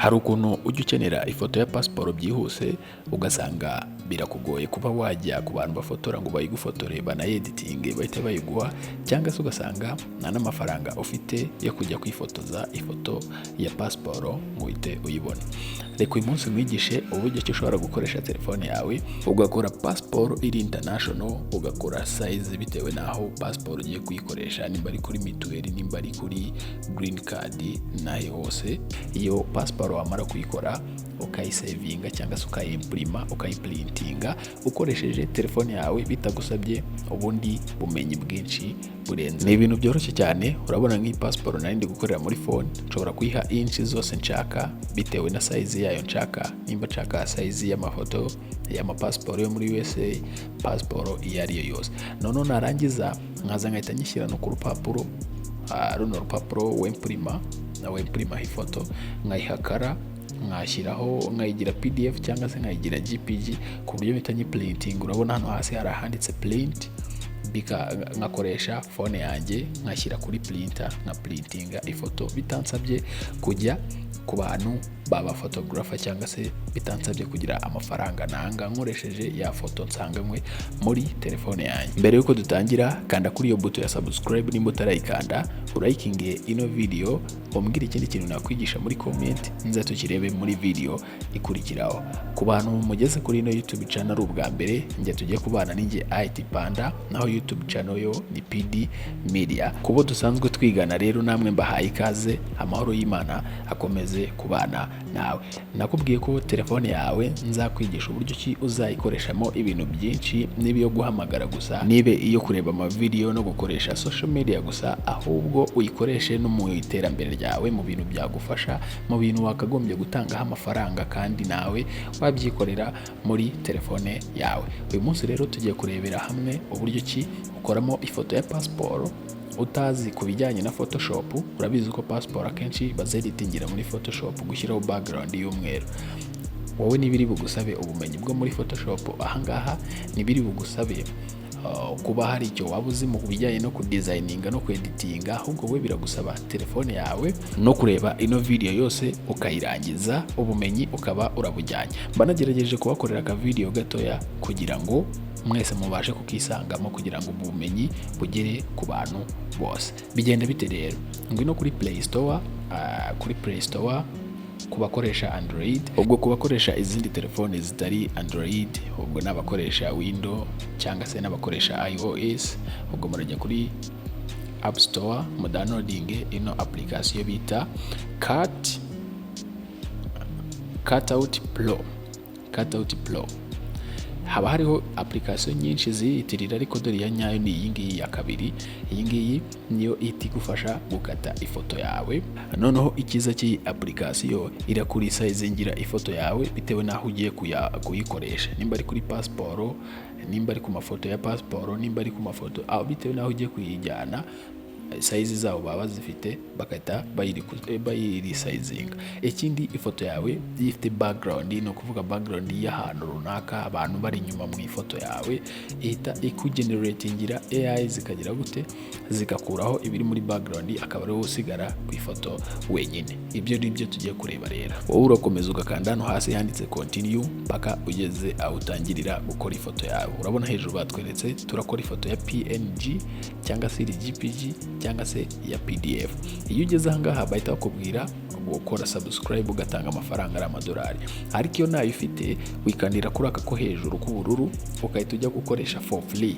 Hari ukuntu ujya ukenera ifoto ya pasiporo byihuse, ugasanga birakugoye kuba wajya ku bantu bafotora ngo bayigufotore, banayeditinge, bahite bayiguha, cyangwa se ugasanga nta n'amafaranga ufite yo kujya kwifotoza ifoto ya pasiporo ngo uhite uyibona. Reka uyu munsi nkwigishe uburyo ki ushobora gukoresha telefone yawe ugakora pasiporo iri international, ugakora size bitewe n'aho pasiporo ugiye kuyikoresha, nimba ari kuri mituweli, nimba ari kuri green card, n'aho hose. Iyo pasiporo wamara kuyikora, ukayisevinga cyangwa se ukayimprima, ukayiprintinga ukoresheje telefone yawe, bitagusabye ubundi bumenyi bwinshi burenze. Ni ibintu byoroshye cyane. Urabona nk'iyi pasiporo nari ndi gukorera muri phone, nshobora kuyiha inch zose nshaka bitewe na size yayo nshaka, nimba nshaka size y'amafoto y'amapasiporo yo muri USA, pasiporo iyo ari yo yose. Noneho narangiza nkaza nkahita nyishyira no ku rupapuro, runo rupapuro wempurima na wempurimaho ifoto, nkayiha color, nkashyiraho, nkayigira PDF cyangwa se nkayigira JPG, ku buryo mpita nyiprinting. Urabona hano hasi hari ahanditse print, nkakoresha phone yanjye nkashyira kuri printer, nka printinga ifoto bitansabye kujya ku bantu baba photographer, cyangwa se bitansabye kugira amafaranga nanga, nkoresheje ya foto nsanganywe muri telefone yanjye. Mbere yuko dutangira, kanda kuri iyo buto ya subscribe nimba utarayikanda, urayikinge ino video, umbwire ikindi kintu nakwigisha muri comment, nze tukirebe muri video ikurikiraho. Ku bantu mugeze kuri ino YouTube channel ari ubwa mbere, njye tugiye kubana ninjye IT Panda, naho YouTube channel yo ni PD Media. Kubo dusanzwe twigana rero, namwe mbahaye ikaze. Amahoro y'Imana akomeze kubana nawe. Nakubwiye ko telefone yawe nzakwigisha uburyo ki uzayikoreshamo ibintu byinshi, niba iyo guhamagara gusa, nibe iyo kureba amavideyo no gukoresha social media gusa, ahubwo uyikoreshe no mu iterambere ryawe, mu bintu byagufasha, mu bintu wakagombye gutangaho amafaranga kandi nawe wabyikorera muri telefone yawe. Uyu munsi rero tugiye kurebera hamwe uburyo ki ukoramo ifoto ya pasiporo utazi ku bijyanye na Photoshop. Urabizi ko pasiporo akenshi bazeditingira muri Photoshop, gushyiraho background y'umweru. Wowe ntibiri bugusabe ubumenyi bwo muri Photoshop ahangaha, ntibiri bugusabe kuba hari icyo waba uzi mu bijyanye no kudesigninga no kweditinga, ahubwo we biragusaba telefone yawe no kureba ino video yose ukayirangiza, ubumenyi ukaba urabujyanye. Mba nagerageje kubakorera aka video gatoya kugira ngo mwese mubashe kukisangamo, kugira ngo ubumenyi bugere ku bantu bose. Bigenda bite rero? Ngwino kuri Play Store, kuri Play Store ku bakoresha Android. Ubwo ku bakoresha izindi telefone zitari Android, ubwo n'abakoresha Windows cyangwa se n'abakoresha iOS, ubwo murajya kuri App Store, mudownloadinge ino application bita Cutout Pro. Cutout Pro, haba hariho application nyinshi ziyitirira, ariko dore iya nyayo ni iyi ngiyi ya kabiri. Iyi ngiyi niyo ihita igufasha gukata ifoto yawe. Noneho icyiza cy'iyi application, irakurisayizingira ifoto yawe bitewe n'aho ugiye kuyikoresha, nimba ari kuri pasiporo, nimba ari ku mafoto ya pasiporo, nimba ari ku mafoto aho, bitewe n'aho ugiye kuyijyana. Size zabo baba bazifite, bagahita bayirisayizinga. Ikindi, ifoto yawe iyo ifite background, ni ukuvuga background y'ahantu runaka, abantu bari inyuma mu ifoto yawe, ihita ikugeneratingira AI, zikagira gute, zigakuraho ibiri muri background, akaba ariwo usigara ku ifoto wenyine. Ibyo ni byo tugiye kureba rero. Wowe urakomeza ugakanda hano hasi handitse continue mpaka ugeze aho utangirira gukora ifoto yawe. Urabona hejuru batweretse turakora ifoto ya PNG cyangwa se iri JPG cyangwa se iya PDF. Iyo ugeze aha ngaha, bahita bakubwira gukora subscribe, ugatanga amafaranga ari amadolari, ariko iyo ntayo ufite, wikandira kuri aka ko hejuru k'ubururu, ugahita ujya gukoresha for free.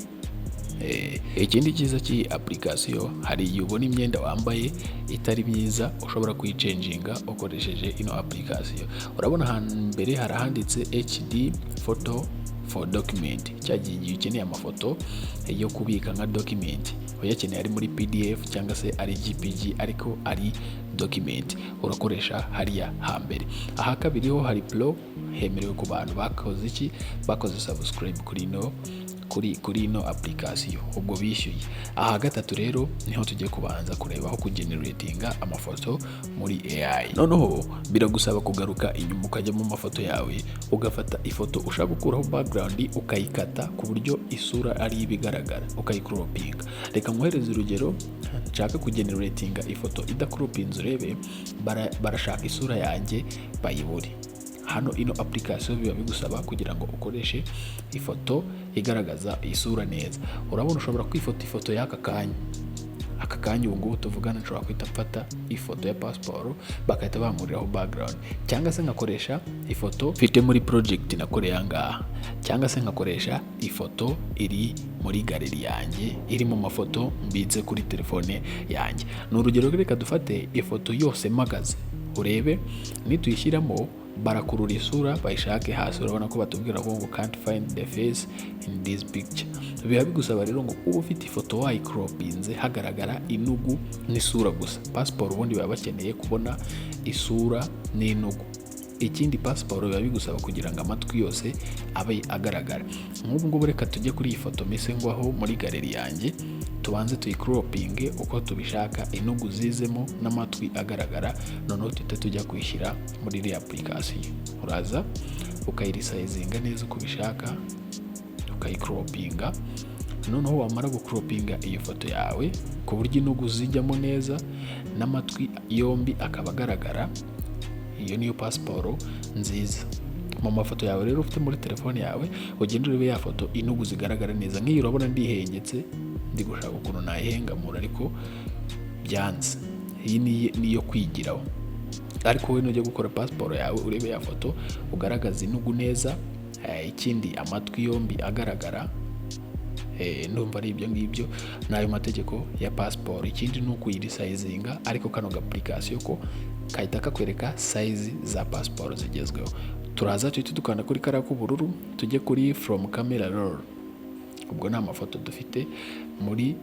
Ikindi cyiza cy'iyi application, hari igihe ubona imyenda wambaye itari myiza, ushobora kuyichanginga ukoresheje ino application. Urabona ahantu mbere hari ahanditse HD photo for document, cya gihe igihe ukeneye amafoto yo kubika nka document, uyakeneye ari muri PDF cyangwa se ari JPG ariko ari document, urakoresha hariya hambere. Aha kabiri ho hari pro, hemerewe ku bantu bakoze iki, bakoze subscribe kuri ino. kuri ino application, ubwo bishyuye. Aha gatatu rero niho tugiye kubanza kureba aho kugeneratinga amafoto muri AI. Noneho biragusaba kugaruka inyuma, ukajya mu mafoto yawe, ugafata ifoto ushaka gukuraho background, ukayikata ku buryo isura ari ibigaragara, ukayicropinga. Reka nkohereze urugero. Nshaka kugeneratinga ifoto idacropinze, urebe barashaka isura yanjye bayibure. Hano ino application biba bigusaba kugira ngo ukoreshe ifoto igaragaza isura neza. Urabona ushobora kwifota ifoto y'aka kanya, aka kanya ubu ngubu tuvugana, nshobora guhita mfata ifoto ya pasiporo bagahita bamuriraho background, cyangwa se nkakoresha ifoto mfite muri project nakoreye aha ngaha, cyangwa se nkakoresha ifoto iri muri gallery yanjye, iri mu mafoto mbitse kuri telefone yanjye. Ni urugero, reka dufate ifoto yose mpagaze, urebe nituyishyiramo barakurura isura bayishake hasi. Urabona ko batubwira ngo "Can't find the face in this picture." Biba bigusaba rero ngo uba ufite ifoto wayicropinze, hagaragara inugu n'isura gusa. Pasiporo ubundi baba bakeneye kubona isura n'inugu. Ikindi, pasiporo biba bigusaba kugira ngo amatwi yose abe agaragara. Nk'ubu ngubu reka tujye kuri iyi foto mise ngwaho muri gallery yanjye, tubanze tuyicropinge uko tubishaka, inugu zizemo n'amatwi agaragara, noneho tuhite tujya kuyishyira muri iriya application. Uraza ukayiresizinga neza uko ubishaka, ukayicropinga. Noneho wamara gucropinga iyo foto yawe ku buryo inugu zijyamo neza n'amatwi yombi akaba agaragara, iyo niyo pasiporo nziza. Mu mafoto yawe rero ufite muri telefone yawe, ugenda urebe ya foto inugu zigaragara neza. Nk'iyi urabona ndihengetse, ndi gushaka ukuntu nayihengamura ariko byanze. Iyi ni iyo kwigiraho, ariko wowe nujya gukora pasiporo yawe urebe ya foto ugaragaza inugu neza, ikindi amatwi yombi agaragara. Ndumva ari ibyo ngibyo, ni ayo mategeko ya pasiporo. Ikindi ni ukuyiresizinga, ariko kano ga application ko kahita kakwereka size za pasiporo zigezweho. Turaza tuhite dukanda kuri kariya k'ubururu, tujye kuri "from camera roll". Ubwo ni amafoto dufite muri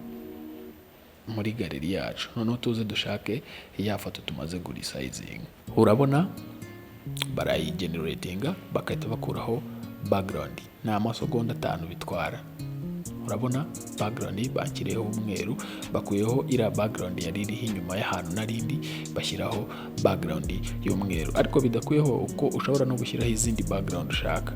gallery yacu. Noneho tuze dushake ya foto tumaze kuresizinga. Urabona barayigeneratinga, bagahita bakuraho background. Ni amasegonda 5 bitwara. Urabona background bakiriyeho umweru, bakuyeho iriya background yari iriho inyuma y'ahantu narindi, bashyiraho background y'umweru. Ariko bidakuyeho uko ushobora no gushyiraho izindi background ushaka.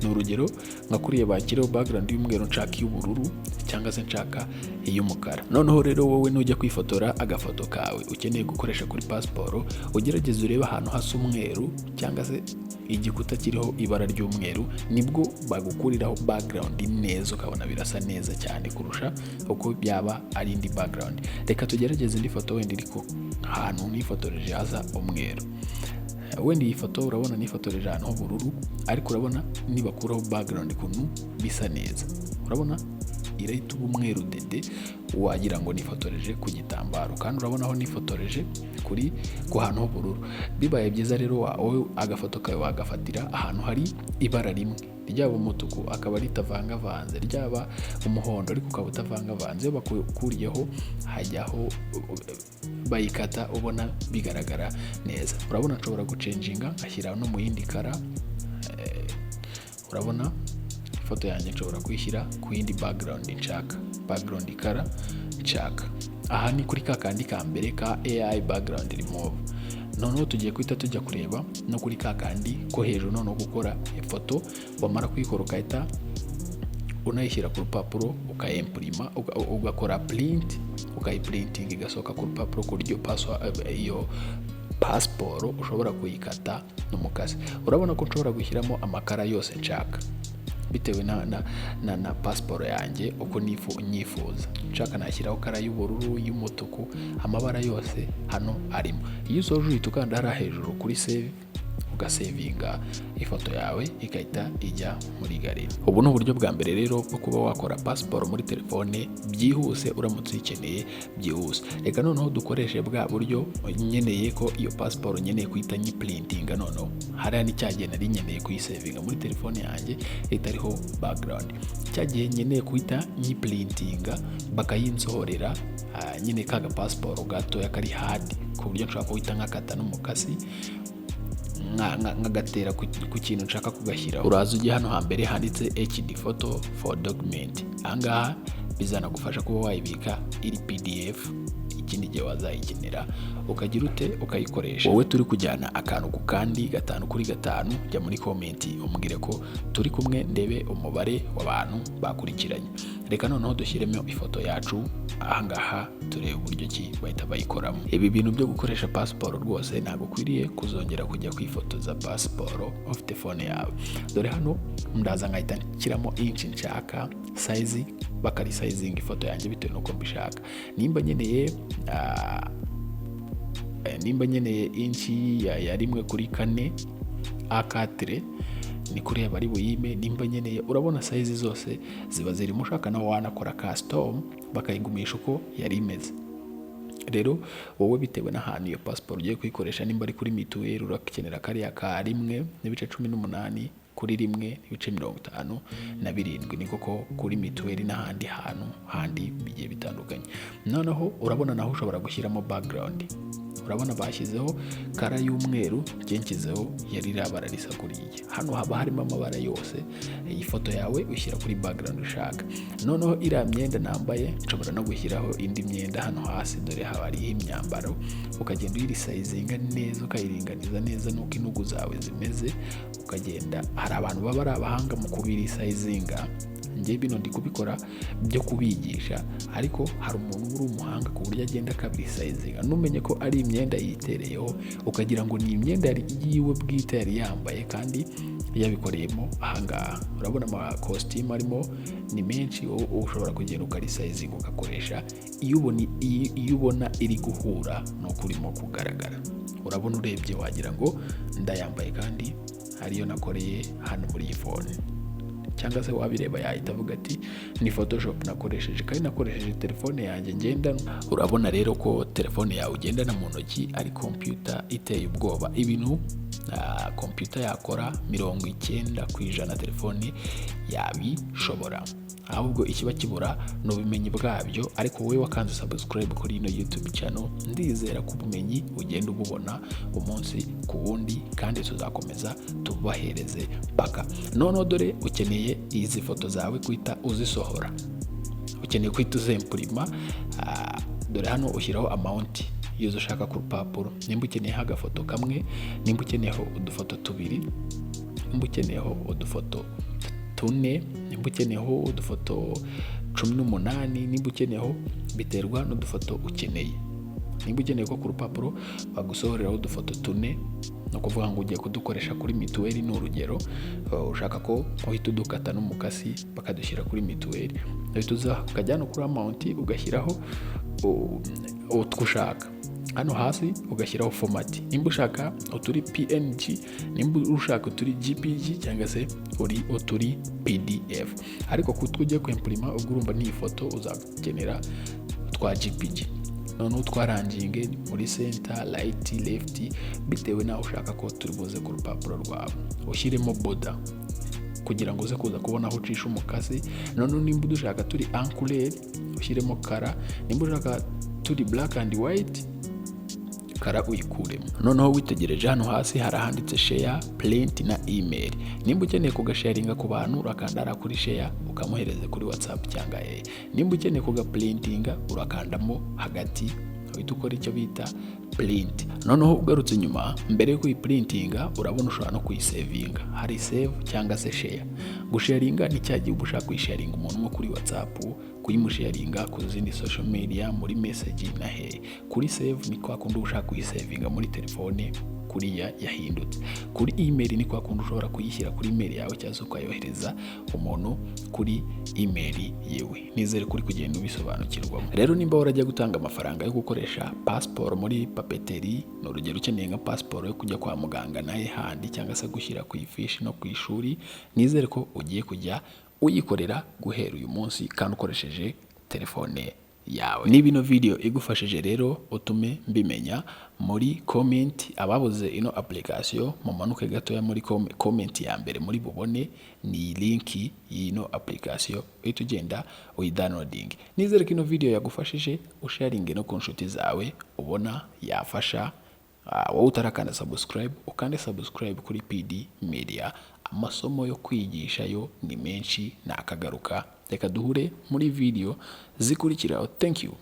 Ni urugero, nka kuriya bakiriho background y'umweru, nshaka iy'ubururu cyangwa se nshaka iy'umukara. Noneho rero wowe nujya kwifotora agafoto kawe ukeneye gukoresha kuri pasiporo, ugerageze urebe ahantu hasa umweru cyangwa se igikuta kiriho ibara ry'umweru, nibwo bagukuriraho background neza, ukabona birasa neza cyane kurusha uko byaba ari indi background. Reka tugerageze indi foto wenda iri ku hantu nifotoreje hasa umweru. Wenda iyi foto urabona nifotoreje ahantu h'ubururu, ariko urabona nibakuraho background ukuntu bisa neza. Urabona irahita uba umweru dede, wagira ngo nifotoreje ku gitambaro, kandi urabona aho nifotoreje kuri ku hantu h'ubururu. Bibaye byiza rero wowe agafoto kawe wagafatira ahantu hari ibara rimwe, ryaba umutuku akaba ritavangavanze, ryaba umuhondo ariko ukaba utavangavanze. Iyo bakuriyeho hajyaho bayikata, ubona bigaragara neza. Urabona nshobora gucenjinga ngashyira no mu yindi color. Urabona ifoto yanjye nshobora kuyishyira ku yindi background nshaka, background color nshaka. Aha ni kuri ka kandi ka mbere ka AI background remove. Noneho tugiye guhita tujya kureba no kuri ka kandi ko hejuru, noneho gukora ifoto, wamara kuyikora ugahita unayishyira ku rupapuro, ukayempurima, ugakora print, ukayiprintinga igasohoka ku rupapuro, ku buryo iyo pasiporo ushobora kuyikata n'umukasi. Urabona ko nshobora gushyiramo ama color yose nshaka bitewe na pasiporo yanjye uko nyifuza. Nshaka nashyiraho color y'ubururu, y'umutuku, amabara yose hano arimo. Iyo usoje uhita ukanda hariya hejuru kuri save, ugasevinga ifoto yawe igahita ijya muri gallery. Ubu ni uburyo bwa mbere rero bwo kuba wakora pasiporo muri telefone byihuse, uramutse uyikeneye byihuse. Reka noneho dukoreshe bwa buryo nkeneye ko iyo pasiporo nkeneye guhita nyiprintinga. Noneho hariya ni cya gihe nari nkeneye kuyisevinga muri telefone yanjye itariho background, cya gihe nkeneye guhita nyiprintinga bakayinsohorera, nyine ka gapasiporo gatoya kari hard, ku buryo nshobora guhita nkakata n'umukasi. Nkagatera ku kintu nshaka kugashyiraho. Uraza ujye hano hambere handitse "HD photo for document". Ahangaha bizanagufasha kuba wayibika iri PDF, ikindi gihe wazayikenera ukagira ute? Ukayikoresha. Wowe turi kujyana akantu ku kandi, gatanu kuri gatanu, jya muri comment umbwire ko turi kumwe, ndebe umubare w'abantu bakurikiranye. Reka noneho dushyiremo ifoto yacu ahangaha, turebe uburyo ki bahita bayikoramo. Ibi bintu byo gukoresha pasiporo rwose ntabwo ukwiriye kuzongera kujya kwifotoza pasiporo ufite phone yawe. Dore hano ndaza nkahita nshyiramo inch nshaka, size, bakaresizinga ifoto yanjye bitewe n'uko mbishaka. Nimba nkeneye inch ya 1:4 A4, ni kureba ari buyime. Nimba nkeneye, urabona size zose ziba zirimo. Ushaka nawe wanakora custom, bakayigumisha uko yari imeze. Rero wowe bitewe n'ahantu iyo pasiporo ugiye kuyikoresha, nimba ari kuri mituweli urakenera kariya ka 1.18 kuri 1.57, ni koko kuri mituweli n'ahandi hantu handi bigiye bitandukanye. Noneho urabona naho ushobora gushyiramo background. Urabona bashyizeho color y'umweru, njye nshyizeho yari iriya bara risa kuriya. Hano haba harimo amabara yose. Iyi foto yawe ushyira kuri background ushaka. Noneho iriya myenda nambaye, nshobora no gushyiraho indi myenda hano hasi. Dore haba hariho imyambaro, ukagenda uyiresizinga neza, ukayiringaniza neza n'uko intugu zawe zimeze. Ukagenda, hari abantu baba ari abahanga mu kubiresizinga. Njye bino ndi kubikora byo kubigisha, ariko hari umuntu uri umuhanga ku buryo agenda akabiresizinga, numenye ko ari imyenda yitereyeho, ukagira ngo ni imyenda yari yiwe bwite yari yambaye kandi yabikoreyemo ahangaha. Urabona amakositimu arimo ni menshi. Wowe ushobora kugenda ukaresizinga, ugakoresha iyo ubona iri guhura n'uko urimo kugaragara. Urabona urebye wagira ngo ndayambaye kandi ariyo nakoreye hano muri iyi phone, cyangwa se wabireba yahita avuga ati ni Photoshop nakoresheje kandi nakoresheje telefone yanjye ngendanwa. Urabona rero ko telefone yawe ugendana mu ntoki ari computer iteye ubwoba. Ibintu computer yakora, 90% telefone yabishobora. Ahubwo ikiba kibura ni ubumenyi bwabyo. Ariko wowe wakanze subscribe kuri ino YouTube channel, ndizera ko ubumenyi ugenda ububona umunsi ku wundi, kandi tuzakomeza tubahereze paka. Noneho dore ukeneye izi foto zawe guhita uzisohora, ukeneye guhita uzempurima. Dore hano ushyiraho amount y'izo ushaka ku rupapuro: nimba ukeneyeho agafoto kamwe, nimba ukeneyeho udufoto tubiri, nimba ukeneyeho udufoto tune, nimba ukeneyeho udufoto 18, nimba ukeneyeho, biterwa n'udufoto ukeneye. Nimba ukeneye ko ku rupapuro bagusohoreraho udufoto tune, ni ukuvuga ngo ugiye kudukoresha kuri mituweli, ni urugero, ushaka ko uhita udukata n'umukasi bakadushyira kuri mituweli, uhita uza ukajya hano kuri amount, ugashyiraho utwo ushaka. Hano hasi ugashyiraho format, nimba ushaka uturi PNG, nimba ushaka uturi JPG, cyangwa se uri uturi PDF. Ariko kutwo ugiye kwempurima, ubwo urumva n'iyi foto uzakenera twa JPG. Noneho twaranginge muri center, right, left, bitewe n'aho ushaka ko turi buze ku rupapuro rwawe. Ushyiremo border kugira ngo uze kuza kubona aho ucisha umukasi. Noneho nimba udushaka turi en couleur, ushyiremo color. Nimba ushaka turi black and white, color uyikuremo. Noneho witegereje hano hasi hari ahanditse share, print na email. Nimba ukeneye kugasharinga ku bantu, urakanda hariya kuri share, ukamuhereza kuri WhatsApp cyangwa nimba ukeneye kugaprintinga, urakandamo hagati, uhita ukora icyo bita print. Noneho ugarutse inyuma, mbere yo kuyiprintinga, urabona ushobora no kuyisevinga. Hari save cyangwa se share. Gusharinga ni cya gihe uba ushaka kuyisharinga umuntu nko kuri WhatsApp, kuyimusharinga ku zindi social media, muri message na hehe. Kuri save ni kwa kundi uba ushaka kuyisevinga muri telefone kuriya yahindutse. Kuri email ni kwa kundi ushobora kuyishyira kuri email yawe cyangwa se ukayohereza umuntu kuri email yewe. Nizere ko uri kugenda ubisobanukirwamo. Rero nimba warajya gutanga amafaranga yo gukoresha pasiporo muri papeterie, ni urugero ukeneye nka pasiporo yo kujya kwa muganga nahe handi, cyangwa se gushyira ku ifishi no ku ishuri, nizere ko ugiye kujya uyikorera guhera uyu munsi kandi ukoresheje telefone yawe. Niba ino video igufashije rero, utume mbimenya muri comment. Ababuze ino application, mumanuke gatoya muri comment ya mbere muri bubone ni link y'ino application, uhita ugenda uyidownloading. Nizere ko ino video yagufashije, usharinge no ku nshuti zawe ubona yafasha. Wowe utarakanda subscribe, ukande subscribe kuri PD Media. Amasomo yo kwigisha yo ni menshi, nakagaruka. Reka duhure muri video zikurikiraho. Thank you.